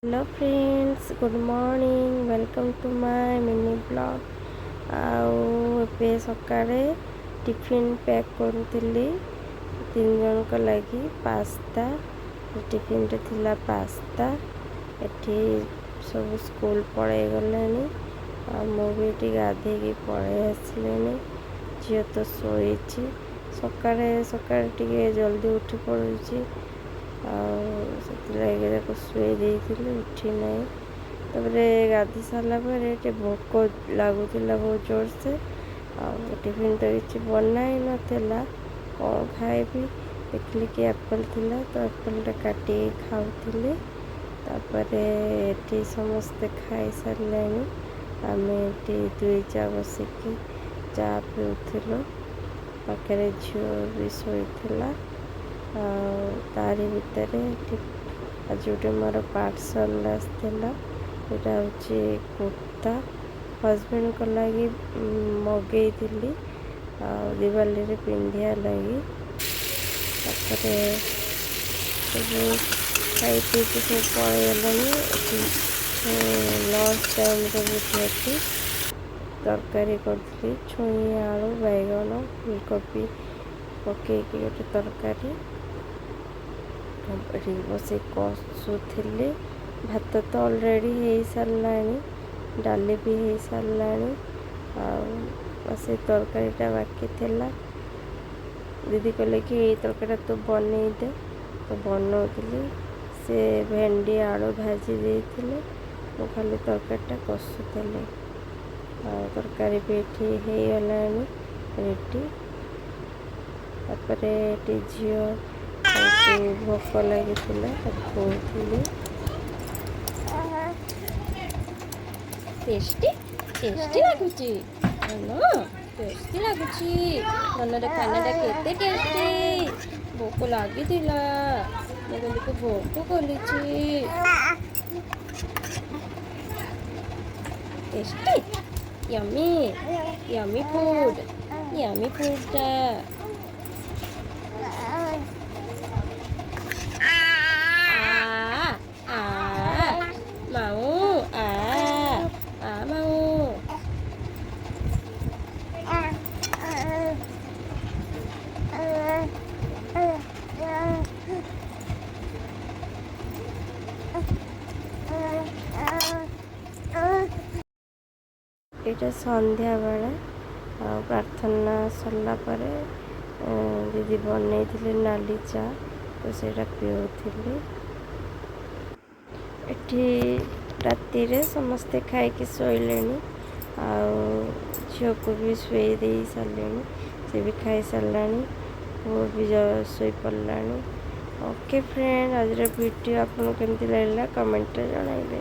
Hello friends, good morning, welcome to my mini vlog. ଆଉ ଏବେ ସକାଳେ ଟିଫିନ୍ ପ୍ୟାକ୍ କରୁଥିଲି ତିନି ଜଣଙ୍କ ଲାଗି ପାସ୍ତା। ଟିଫିନ୍ରେ ଥିଲା ପାସ୍ତା। ଏଠି ସବୁ ସ୍କୁଲ ପଳେଇ ଗଲେଣି ଆଉ ମୁଁ ବି ଏଠି ଗାଧେଇକି ପଳେଇ ଆସିଲିଣି। ଝିଅ ତ ଶୋଇଛି। ସକାଳେ ସକାଳେ ଟିକେ ଜଲ୍ଦି ଉଠି ପଡ଼ୁଛି ଆଉ ସେଥିଲାଗି ତାକୁ ଶୁଏଇ ଦେଇଥିଲି, ଉଠି ନାହିଁ। ତାପରେ ଗାଧୋଇ ସାରିଲା ପରେ ଟିକେ ଭୋକ ଲାଗୁଥିଲା ବହୁତ ଜୋରସେ। ଆଉ ଟିଫିନ୍ ତ କିଛି ବନା ହେଇନଥିଲା, କ'ଣ ଖାଇବି? ଦେଖିଲି କି ଆପଲ୍ ଥିଲା, ତ ଆପଲ୍ଟା କାଟିକି ଖାଉଥିଲି। ତାପରେ ଏଠି ସମସ୍ତେ ଖାଇସାରିଲେଣି। ଆମେ ଏଠି ଦୁଇ ଯା ବସିକି ଚା ପିଉଥିଲୁ। ପାଖରେ ଝିଅ ବି ଶୋଇଥିଲା। ଆଉ ତାରି ଭିତରେ ଏଠି ଆଜି ଗୋଟେ ମୋର ପାର୍ସଲ୍ ଆସିଥିଲା। ଏଇଟା ହେଉଛି କୁର୍ତ୍ତା, ହଜବେଣ୍ଡଙ୍କ ଲାଗି ମଗେଇଥିଲି ଆଉ ଦିୱାଲିରେ ପିନ୍ଧିବା ଲାଗି। ତାପରେ ସବୁ ଖାଇ ପିଇକି ସବୁ ପଳେଇଗଲେଣି। ଏଠି ଲଞ୍ଚ ଟାଇମ୍ରେ ବୁଝିବାକୁ ତରକାରୀ କରିଥିଲି, ଛୁଇଁ, ଆଳୁ, ବାଇଗଣ, ଫୁଲକୋବି ପକେଇକି ଗୋଟେ ତରକାରୀ। ଏଠି ବସି କଷୁଥିଲି। ଭାତ ତ ଅଲରେଡ଼ି ହେଇସାରିଲାଣି, ଡାଲି ବି ହେଇସାରିଲାଣି, ଆଉ ସେ ତରକାରୀଟା ବାକି ଥିଲା। ଦିଦି କହିଲେ କି ଏଇ ତରକାରୀଟା ତୁ ବନେଇ ଦେ, ତ ବନଉଥିଲି। ସେ ଭେଣ୍ଡି ଆଳୁ ଭାଜି ଦେଇଥିଲେ, ମୁଁ ଖାଲି ତରକାରୀଟା କଷୁଥିଲି। ଆଉ ତରକାରୀ ବି ଏଠି ହେଇଗଲାଣି ରେଡ଼ି। ତାପରେ ଏଠି ଝିଅ ତାକୁ ଭୋକ ଲାଗିଥିଲା, ତାକୁ ଖୋଉଥିଲି। ଟେଷ୍ଟି ଟେଷ୍ଟି ଲାଗୁଛି ନା? ଟେଷ୍ଟି ଲାଗୁଛି ମନରେ ଖାନାଟା। କେତେ ଟେଷ୍ଟି! ଭୋକ ଲାଗିଥିଲା, ମୁଁ କହିଲି ଭୋକ କଲିଛି। Tasty, yummy, yummy food, yummy ଫୁଡ଼ଟା। ଆ ଆ ମାଉ, ଆ ଆ ମାଉ। ଏଇଟା ସନ୍ଧ୍ୟାବେଳେ, ଆଉ ପ୍ରାର୍ଥନା ସରିଲା ପରେ ଦିଦି ବନେଇଥିଲେ ନାଲି ଚା, ତ ସେଇଟା ପିଉଥିଲି। ଏଠି ରାତିରେ ସମସ୍ତେ ଖାଇକି ଶୋଇଲେଣି ଆଉ ଝିଅକୁ ବି ଶୁଏଇ ଦେଇ ସାରିଲେଣି। ସେ ବି ଖାଇସାରିଲାଣି, ପୁଅ ବି ଶୋଇପଡ଼ିଲାଣି। ଓକେ ଫ୍ରେଣ୍ଡ, ଆଜିର ଭିଡ଼ିଓ ଆପଣଙ୍କୁ କେମିତି ଲାଗିଲା, କମେଣ୍ଟରେ ଜଣାଇବେ।